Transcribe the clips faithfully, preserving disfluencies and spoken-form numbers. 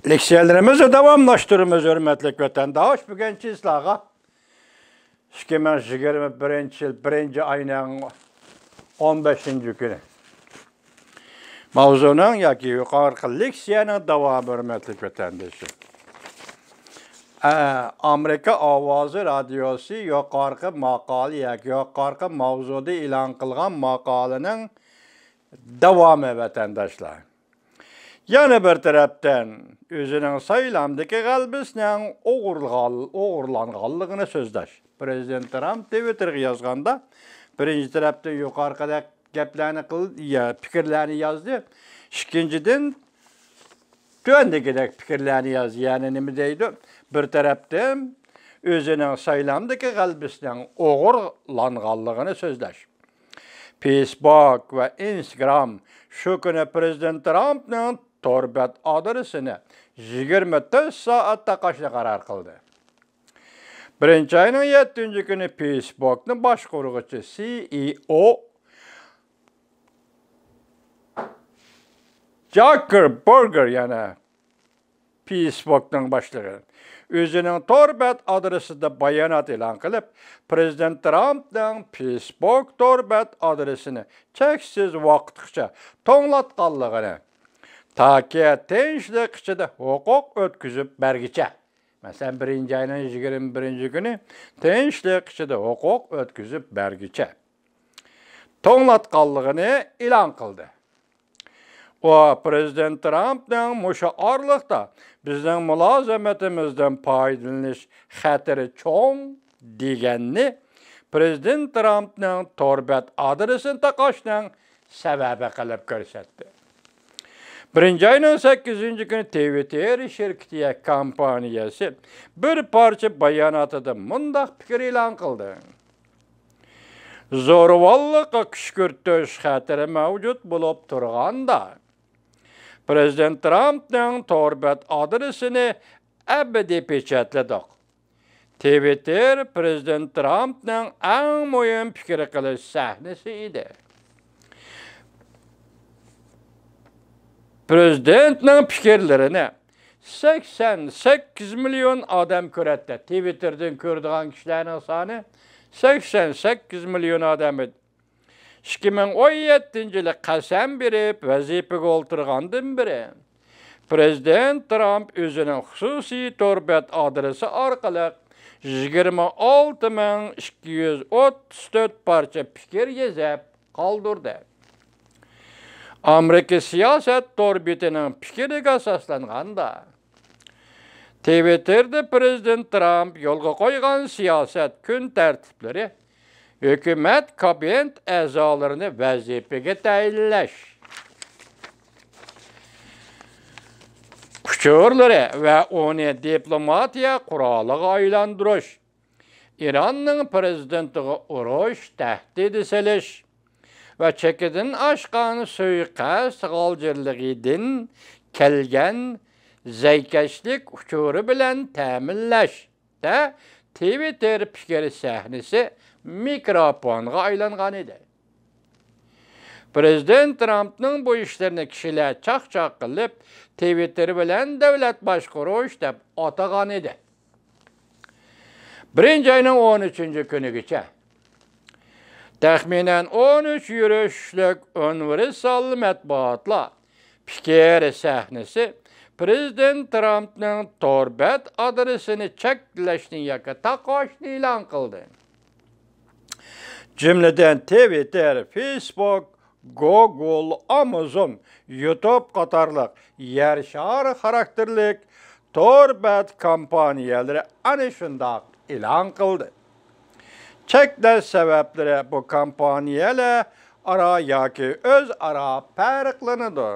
لېكسىيەلىرىمىزنى داۋاملاشتۇرىمىز، ھۆرمەتلىك ۋەتەنداش. بۈگۈنچە سىلەرگە ئىككى مىڭ يىگىرمە بىرىنچى يىل بىرىنچى ئاينىڭ ئون بەشىنچى كۈنى ماۋزۇنىڭ ياكى يۇقىرىقى لېكسىيەنىڭ داۋامى، ھۆرمەتلىك ۋەتەندىشىم. ئە، ئامېرىكا ئاۋازى رادىيوسى يۇقىرىقى ماقالە ياكى يۇقىرىقى ماۋزۇدا ئېلان قىلغان ماقالىنىڭ داۋامى، ۋەتەنداشلار. يەنە بىر تەرەپتىن، ئۆزىنىڭ سايلامدىكى غەلىبىسىنىڭ ئوغرىلغان-، ئوغرىلانغانلىقىنى سۆزلەش. پىرېزىدېنت ترامپ تىۋىتتېرغا يازغاندا، بىرىنچى تەرەپتىن يۇقىرىقىدەك گەپلەرنى قىل-، يا، پىكىرلەرنى يازدى. ئىككىنچىدىن، تۆۋەندىكىدەك پىكىرلەرنى يازدى. يەنى نېمە دەيدۇ؟ بىر تەرەپتىن، ئۆزىنىڭ سايلامدىكى غەلىبىسىنىڭ ئوغرىلانغانلىقىنى سۆزلەش. فېيسبوك ۋە ئىنستاگرام شۇ كۈنى پىرېزىدېنت ترامپنىڭ تور بەت ئادرېسىنى يىگىرمە تۆت سائەت تاقاشنى قارار قىلدى. بىرىنچى ئاينىڭ يەتتىنچى كۈنى فېيسبوكنىڭ باشقۇرغۇچى سىئىئو زاكېربېرگ، يەنى فېيسبوكنىڭ باشلىقى، ئۆزىنىڭ تور بەت ئادرېسىدا بايانات ئېلان قىلىپ، پىرېزىدېنت ترامپنىڭ فېيسبوك تور بەت ئادرېسىنى چەكسىز ۋاقىتقىچە توڭلاتقانلىقىنى، تاكى تىنچلىق ئىچىدە ھوقۇق ئۆتكۈزۈپ بەرگىچە، مەسىلەن، بىرىنچى ئاينىڭ يىگىرمە بىرىنچى كۈنى تىنچلىق ئىچىدە ھوقۇق ئۆتكۈزۈپ بەرگىچە توڭلاتقانلىقىنى ئېلان قىلدى. ئۇ پىرېزىدېنت ترامپنىڭ مۇشۇ ئارىلىقتا بىزنىڭ مۇلازىمىتىمىزدىن پايدىلىنىش خەتىرى چوڭ دېگەننى پىرېزىدېنت ترامپنىڭ تور بەت ئادرېسىنى تاقاشنىڭ سەۋەبى قىلىپ كۆرسەتتى. بىرىنچى ئاينىڭ سەككىزىنچى كۈنى تىۋىتتېر شىركىتى يا كومپانىيەسى بىر پارچە باياناتىدا مۇنداق پىكىر ئېلان قىلدى: زورىۋاللىققا كۈشكۈرتۈش خەتىرى مەۋجۇت بولۇپ تۇرغاندا، پىرېزىدېنت ترامپنىڭ تور بەت ئادرېسىنى ئەبەدىي پېچەتلىدۇق. تىۋىتتېر پىرېزىدېنت ترامپنىڭ ئەڭ مۇھىم پىكىر قىلىش سەھنىسى ئىدى. پىرېزىدېنتنىڭ پىكىرلىرىنى سەكسەن سەككىز مىليون ئادەم كۆرەتتى. تىۋىتتېردىن كۆرىدىغان كىشىلەرنىڭ سانى سەكسەن سەككىز مىليون ئادەم ئىدى. ئىككى مىڭ ئون يەتتىنچى يىلى قەسەم بېرىپ ۋەزىپىگە ئولتۇرغاندىن بېرى، پىرېزىدېنت ترامپ ئۆزىنىڭ خۇسۇسىي تور بەت ئادرېسى ئارقىلىق يىگىرمە ئالتە مىڭ ئىككى يۈز ئوتتۇز تۆت پارچە پىكىر يېزىپ قالدۇردى. ئامېرىكا سىياسەت تور بېتىنىڭ پىكرىگە ئاساسلانغاندا، تىۋىتتېردا پىرېزىدېنت ترامپ يولغا قويغان سىياسەت كۈن تەرتىپلىرى، ھۆكۈمەت كابىنېت ئەزالىرىنى ۋەزىپىگە تەيىنلەش ئۇچۇرلىرى ۋە ئۇنى دىپلوماتىيە قورالىغا ئايلاندۇرۇش، ئىراننىڭ پىرېزىدېنتىغا ئۇرۇش تەھدىتى سېلىش ۋە چېكىدىن ئاشقان سۇيىقەست غالجىرلىقىدىن كەلگەن زەيكەشلىك ئۇچۇرى بىلەن تەمىنلەشتە تىۋىتتېر پىكىر سەھنىسى مىكروفونغا ئايلانغان ئىدى. پىرېزىدېنت ترامپنىڭ بۇ ئىشلىرىنى كىشىلەر چاقچاق قىلىپ، تىۋىتتېر بىلەن دۆلەت باشقۇرۇش دەپ ئاتىغان ئىدى. بىرىنچى ئاينىڭ ئون ئۈچىنچى كۈنىگىچە تەخمىنەن ئون ئۈچ يۈرۈشلۈك ئۇنىۋېرسال مەتبۇئاتلار پىكىر سەھنىسى پىرېزىدېنت ترامپنىڭ تور بەت ئادرېسىنى چەكلەشنى ياكى تاقاشنى ئېلان قىلدى. جۈملىدىن تىۋىتتېر، فېيسبوك، گوگول، ئامازون، يۇتۇب قاتارلىق يەر شارى خاراكتېرلىك تور بەت كومپانىيەلىرى ئەنە شۇنداق ئېلان قىلدى. چەكلەش سەۋەبلىرى بۇ كومپانىيەلەر ئارا ياكى ئۆزئارا پەرقلىنىدۇ.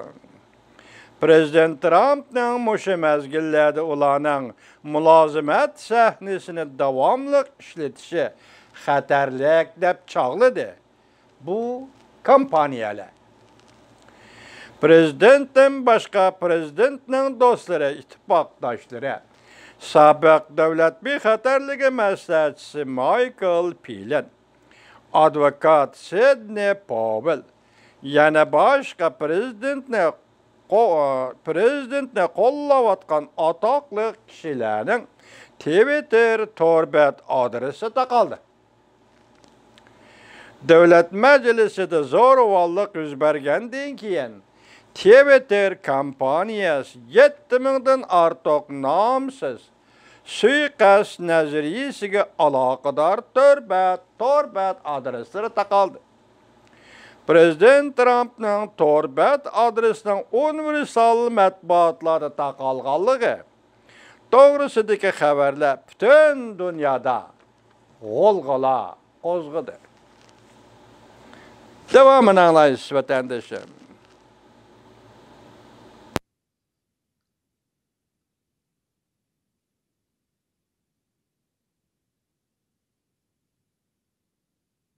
پىرېزىدېنت ترامپنىڭ مۇشۇ مەزگىللەردە ئۇلارنىڭ مۇلازىمەت سەھنىسىنى داۋاملىق ئىشلىتىشى خەتەرلىك دەپ چاغلىدى. بۇ كامپانىيەلەر. پىرېزىدېنتتىن باشقا پىرېزىدېنتنىڭ دوستلىرى، ئىتتىپاقداشلىرى، سابىق دۆلەت بىخەتەرلىكى مەسلىھەتچىسى مايكل فلىن، ئادۋوكات سىدنى پوۋېل، يەنە باشقا پىرېزىدېنتنى قو-، پىرېزىدېنتنى قوللاۋاتقان ئاتاقلىق كىشىلەرنىڭ تىۋىتتېر تور بەت ئادرېسى تاقالدى. دۆلەت مەجلىسىدە زورىۋاللىق يۈز بەرگەندىن كېيىن، تىۋىتتېر كومپانىيەسى يەتتە مىڭدىن ئارتۇق نامسىز سۇيىقەست نەزەرىيىسىگە ئالاقىدار تور بەت، تور بەت ئادرېسلىرى تاقالدى. پىرېزىدېنت ترامپنىڭ تور بەت ئادرېسىنىڭ ئۇنىۋېرسال مەتبۇئاتلاردا تاقالغانلىقى توغرىسىدىكى خەۋەرلەر پۈتۈن دۇنيادا غۇلغۇلا قوزغىدى. داۋامىنى ئاڭلايسىز، ۋەتەندىشىم.